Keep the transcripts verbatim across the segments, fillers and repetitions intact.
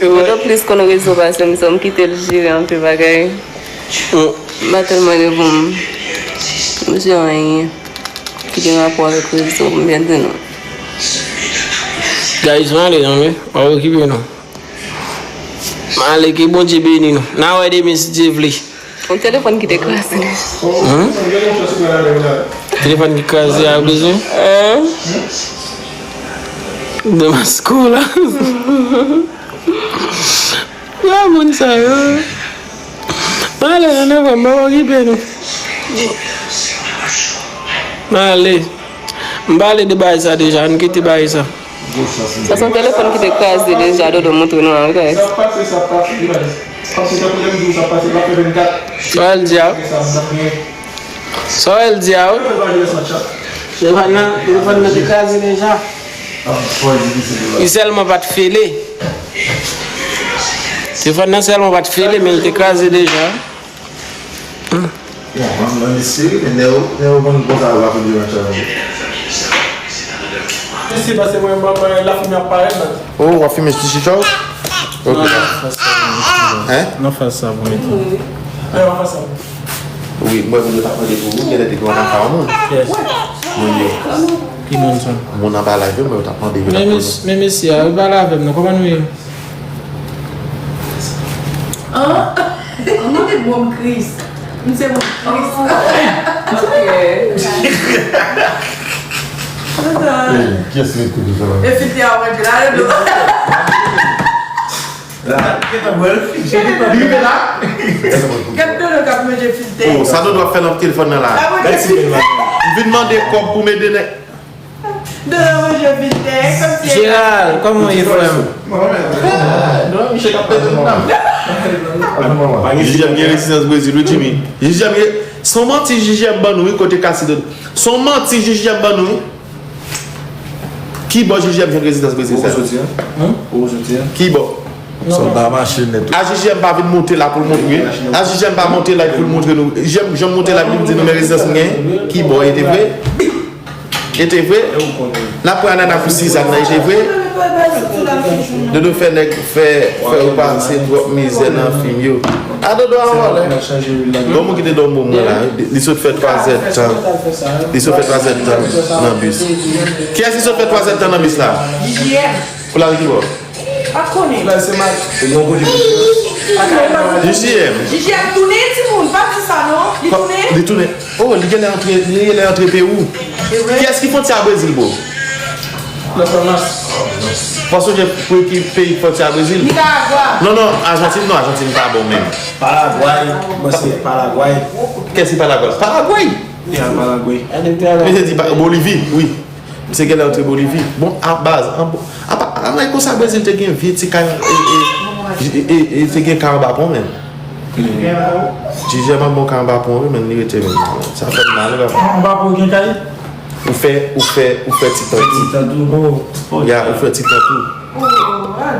Mwen plis konn rezo pase m, so m kite l jere anpil bagay. M pa tèlman gen pou m di anyen ki gen rapò avèk rezo, m byen di nou. Guys, mwen ale non, men. Pa okipe nou. Mwen ale, ke Bondye beni nou. N a wè demen si Dye vle. Yon telefòn ki te kraze. Telefòn ki kraze a bezwen. Demasko la. Wè moun sa yo. Mwen ale nan nèf, mwen pa okipe nou. Mwen ale. M pale de bagay sa deja, ann kite bagay sa. Sa se yon telefòn ki te kraze deja, Dodo montre nou an, guys. Sa w di a? Sa w di a? Telefòn nan, telefòn nan te kraze deja. Li sèlman pa t fele. Telefòn nan sèlman pa t fele, men li te kraze deja. Bon, mwen, mwen mesye, men nèg yo, nèg yo konn konsa yo pa konn jwe match avè m. Mesye, pase mwen, mwen, mwen, lafimi ap parèt la. Oh, w ap fimen ti chicha w? Ok. Non, non, fè sa pou mete. Hein? Non, fè sa pou mete. Wi, mwen, moun yo t ap mande pou ou, genlè te gen yon afè yon moun. Yes. Moun yo. Ki moun sa? Moun anba live yo, mwen, yo t ap mande, yo t ap Men mèsi, men mèsi, a, yo pale avè m, non, kòman nou ye? An? An, mwen se Mòm Kris. M se Mòm Kris. Ok. Kiyès ki ret kote sa la? E filtè a manje la, le blo. La, gentan bwè l. Li rive la. Gad Dodo k ap manje filtè. Oh, sa Dodo ap fè nan telefòn nan la. M vin mande kòb pou m ede nèg. Dodo manje filtè, kòmsi Jeral, kòman w ye, frè m? Non, misye k ap pete moun nan. Jijèm gen rezistans Brezil, wi, Jimmy. Jijèm gen, se yon manti Jijèm ban nou, wi, kote Kasido. Se yon manti Jijèm ban nou, wi. Ki bò Jijèm jwenn rezistans Brezil sa? Ou soti, an? Ou soti, an? Ki bò? Sòlda mache nèt, wi. A Jijèm pa vin monte la pou l montre. A Jijèm pa monte la pou l montre nou. Jijèm, Jijèm monte la pou l di nou men rezistans m gen. Ki bò, e te vre? E te vre? N ap pran anana pou sizak nan, e te vre? Dodo fè nèg fè, fè ou pase twòp mizè nan fim yo. A Dodo a vòlè. Bon, moun ki te dòmi mwen la, li sot fè twazèdtan. Li sot fè twazèdtan nan bis. Kiyès ki sot fè twazèdtan nan bis la? Pou l al ki bò? Pa konnen. Jijèm. Jijèm tounen timoun, pa di sa non. Li tounen. Li tounen. Oh, li genlè antre, li genlè antre Pewou. Kiyès ki fwontyè a Brezil, bro? Las Palmas. Fò sonje pou ki peyi fwontyè a Brezil? Nikaragwa. Non, non, Ajantin non, Ajantin pa bon menm. Paragway, mwen se Paragway. Kiyès ki Paragway? Paragway. Ya, Paragway. Misye di pa- Bolivi, wi. Misye genlè antre Bolivi. Bon, a baz, an, apa, anlè konsa Brezil te gen vye ti kay, e, e, e, e, e, te gen kay anba pon menm. Jijèm an bon kay anba pon, wi, men li rete menm. Sa fè m mal, vrèman. Anba pon gen kay? Ou fè, ou fè, ou fè ti tan tou. Ti tan tou. Oh, oh. Ya, ou fè ti tan tou.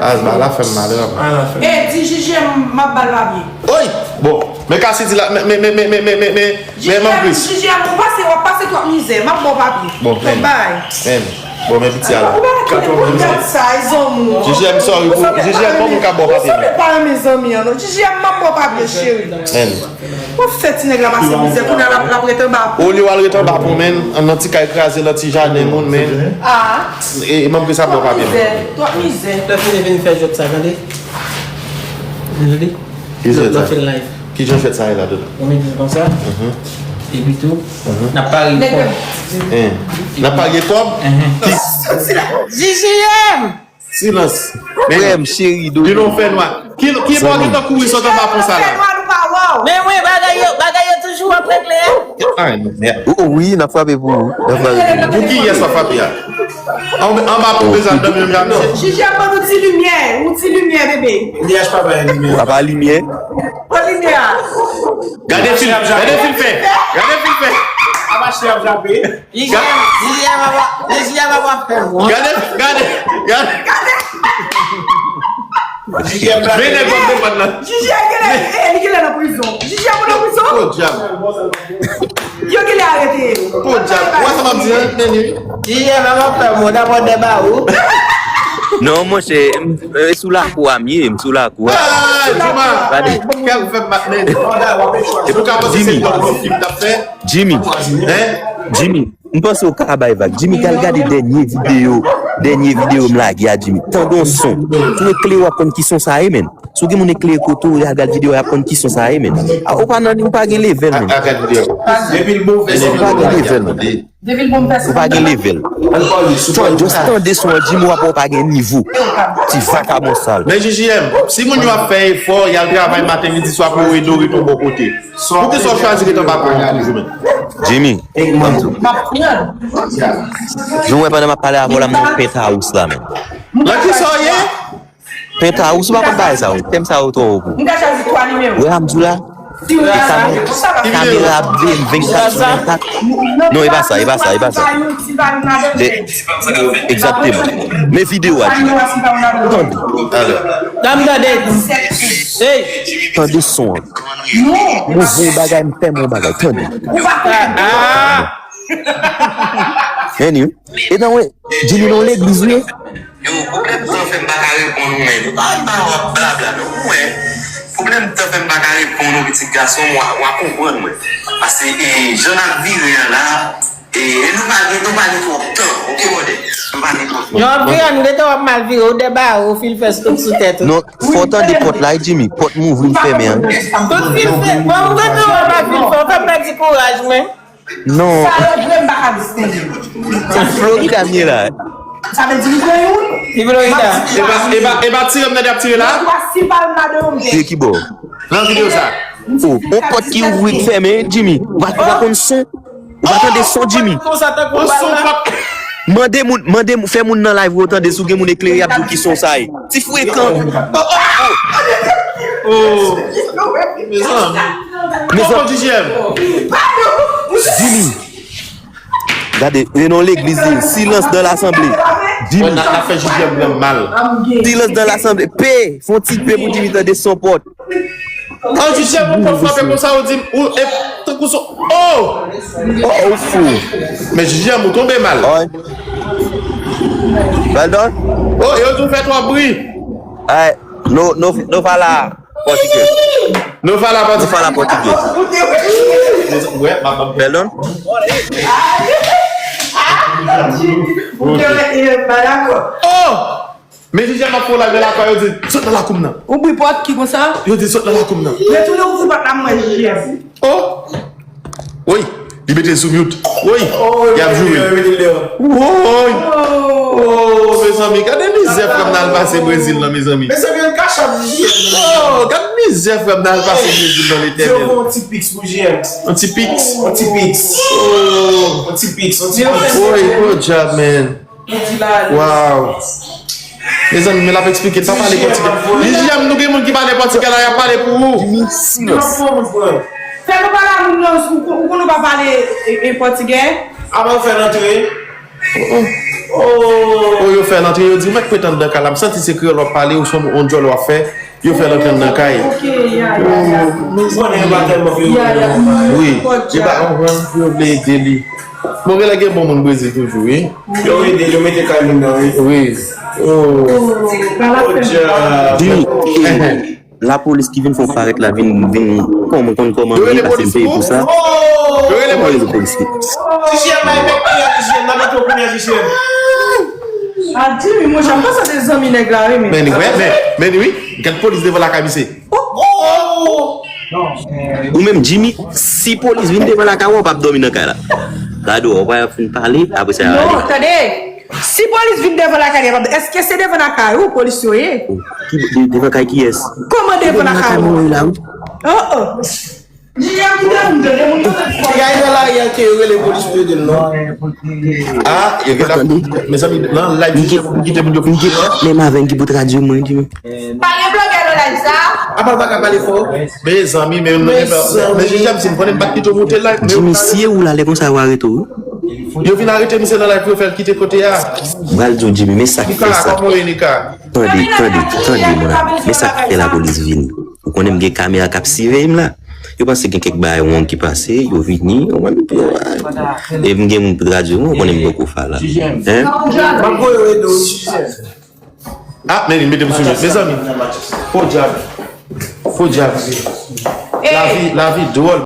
Azba la fè m mal, vrèman. E di Jijèm m ap ba l papye. Oy! Bon, men Cassy di la, men, men, men, men, men, men, men, men, men, Manpris. Jijèm, ou pase, w ap pase twòp mizè. M ap ba w papye. Bon, men, men. Bon, men piti a la. Ou pa kite pou dat sa, e zanmi. Jijèm, sorry, pou, Jijèm, kòman ou ka ba w papye, men? Ou sanble pa renmen zanmi an, non. Jijèm, m ap ba w papye, cheri. Men. W ap fè ti nèg la pase mizè, kounye a l ap, l ap ret anba pon. Olye w al ret anba pon, men, nan ti kay kraze, nan ti jaden moun, men. Ah. E, e, Manpris ap ba w papye, men. Twòp mizè, twòp mizè. Lè fini, vin fè jwèt sa, tande. Tande? Ki jwèt sa? Lè fini live. Ki jan jwèt sa ye la, Dodo? Ou met li konsa. Mhm. Epi tou, mhm, n ap pare kòb. Hein. N ap pare kòb? Mhm. Ki J J M! Silans. Frè m cheri, Dodo. Vin nou fè nwa. Ki, ki bò ki t ap kouri sot anba pon sa la? Men mwen, bagay yo, bagay yo toujou antre klè. Ay, non, mèd. Oh, oh, wi, n ap frape pou ou. N ap frape pou ou. Pou kiyès w ap frape a? An, anba pon bezwen dòmi menm jan misye. Jijèm ban nou ti limyè, yon ti limyè, bebe. N H pa bay limyè. Papa limyè. Pran limyè a. Gade fim, gade fim fè. Gade fim fè. Apa chè ap jape. Jijèm, Jijèm ap, Jijèm ap fè bon. Gade, gade, gade. Jijèm la. Men nèg wap defann la. Jijèm genlè, eh, li genlè nan prizon. Jijèm ou nan prizon? Oh, dyab. Yo genlè arete yo. Oh, dyab. Ou wè sa m ap di, hein, Neni? Jijèm ap fè bon, dapò dè ba ou. Non, monchè, m, e sou lakou a m ye, m sou lakou a. Hey, Juma! Gade. Kèl fè m matnen. E pou ka panse se Jimmy. Yon fim t ap fè. Jimmy. Hein? Jimmy, m panse w ka bay vag. Jimmy, al gade dènye videyo, dènye videyo m lage a, Jimmy. Tande yon son. Si w eklere, w ap konn ki son sa ye, menn. Si w gen moun eklere kote w, al gade videyo a, y ap konn ki son sa ye, menn. A, ou pa nan, ou pa gen level, menn. A, a, gade videyo. Depi l bon, ou pa gen level, menn. Ou pa gen level. Tan, just tande son an, Jimmy, w ap wè w pa gen nivo. Ti vakabon sal. Men J J M, si moun yo ap fè efò, y al travay maten, midi, swa pou yo ede w ret yon bò kote. Poukisa w chwazi ret anba pon an toujou menm? Jimmy, ban m di w. Jan w wè pandan m ap pale avè w la, m nan penthouse la, menn. Nan kisa w ye? Penthouse, ou pa konn bagay sa yo. Tèm sa yo twò wo pou ou. M ka chwazi twa nimewo. Wè sa m di w la? E kamera, kamera ap veye m vennkat sou vennkat. Non, e pa sa, e pa sa, e pa sa. De, egzakteman. Men videyo a di. Tande. Tande. Hey! Tande son an. M ouvri yon bagay, m fèmen yon bagay. Tande. Ah, ah. Anyway. E nan wè, Jimmy nan legliz wi. Yo, pwoblèm tan fè m pa ka reponn ou menm. Pa, pa w ap blabla non. Ou wè, pwoblèm tan fè m pa ka reponn ou, pitit gason m, w a, w a konprann mwen. Paske, e, jan n ap vire an la, e, e nou pa gen, nou pa gen twòp tan. Oke, brother? Nou pa gen twòp tan. Yo ap vire, nou gentan w ap mal vire, ou dèba, ou fin fè stop sou tèt ou. Non, fò w tande pòt la, wi, Jimmy. Pòt m ouvri, m fèmen an. Tout fin fè, bon, m gentan w ap mal vire, fè m pèdi kouraj mwen. Non. Sa yo vre, m pa ka distenge. Se Florida m ye la. Sa vle di m gen youn? Li Florida. E pa, e pa, e pa tire m tande ap tire la? Mwen si pa l madan m gen. Tire ki bò? Nan videyo sa. Oh, on pòt ki ouvri k fèmen, Jimmy. Ou pa, ou pa konn son? Ou pa tande son, Jimmy? Yon son pòt. Mande moun, mande moun, fè moun nan live ou tande si w gen moun eklere y ap di w ki son sa ye. Ti frekan. Oh, oh, oh. Oh. Mezanmi. Mezanmi. Jimmy. Gade, e nan legliz li. Silence dans l'assemblée. Jimmy. N ap fè J J M nan mal. Silence dans l'assemblée. P. Fè yon ti P pou Jimmy tande son pòt. An J J M, ou konn frape konsa, ou di m, ou, e, tankou son, oh! Oh, ou fou. Men J J M, ou tonbe mal. Oi. Pardon? Oh, yo di w fè twòp bri. Ay, no, no, no fala português. No fala português. No fala português. Wè, m ap, m ap. Pardon? Ou te mete pa dakò. Oh! Men J J M ap fè w lagè lakay, yo di, sot nan lakou m nan. Ou bri pòt ki konsa? Yo di, sot nan lakou m nan. Retounen ouvri pòt la, mwen J J M. Oh! Woy! Li mete l sou mute. Woy! Y ap joure. Woy! Oh, mezanmi, gade mizè frè m nan al pase Brezil nan, mezanmi. Mezanmi, yon kachòt J J M. Oh, gade mizè frè m nan al pase Brezil nan, Letènèl. Yon ti piks pou J M. Yon ti piks. Yon ti piks. Oh. Yon ti piks, yon ti piks. Woy, good job, man. Wow. Mezanmi, men l ap eksplike, pa pale pòtigè. J J M, nou gen moun ki pale pòtigè la, y ap pale pou ou. Jimmy, silans. Fè nou pale a moun nan, ou, ou konn ou pa pale, e, e, pòtigè? Apa yo fè l antre? Oh, oh. Oh, yo fè l antre, yo di, mèt prete anndan kay la. M santi se kreyòl w ap pale, ou se yon djòl w ap fè. Yo fè l antre anndan kay. Ok, ya, ya, ya. Ou konnen yo pa tèlman vle yo. Ya, ya. Wi, yo pa konprann pou yo vle ede li. Bon, genlè gen bon moun Brezil toujou, wi. Yo ede, yo mete kay moun nan, wi. Wi. Oh. Jimmy, e, lapolis ki vin fè w parèt la, vin, vin, kòman, konn kòman li ye, paske m peye pou sa. Yo rele polis pou ou? Yo rele polis. J J M la, efektivman, J J M, nan mete w premye J J M. A Jimmy, monchè, m panse se zanmi nèg la, wi, men. Men, men, men, men, wi. Gad polis devan lakay misye. Ou menm, Jimmy, si polis vin devan lakay ou, w p ap dòmi nan kay la. Gade, w ap fin pale, apre sa, y a ale. Non, tande. Si polis vin devan lakay li, èske se devan lakay ou polis yo ye? Ki, de-, devan kay kiyès? Kòman devan lakay ou? Devan lakay mwen la, wi. Oh, oh. J J M, kite moun tande, moun yo tande. Gade nan lari a ke yo rele polis pou yo ede l, non? Ah, yo gen la. Mezanmi, nan live, J J M kite moun yo fin kite. Menm avè m ki pou tradui mwen, Jimmy. Pa gen blogè nan live sa? Apa l pa ka pale fò? Mezanmi, men, men, men, men, J J M, si m konnen m pa t kite w monte live, men. Jimmy, si e ou la, lè konsa, yo arete w, wi. Yo vin arete misye nan live pou yo fè l kite kote a. M pral di w, Jimmy, men sa k fè sa. Nika, kòman w ye, Nika? Tande, tande, tande, mwen. Men sa k fè lapolis vini. Ou konnen m gen kamera k ap siveye m la. Yo panse gen kèk bagay wrong ki pase, yo vini, yo wè m, yo, e m gen moun pou tradui mwen, ou konnen m poko fè la. Hein? M ap voye w ede w, J J M. Ah, men li mete m sou mute. Mezanmi. Podyab. Podyab. Lavi, lavi dwòl.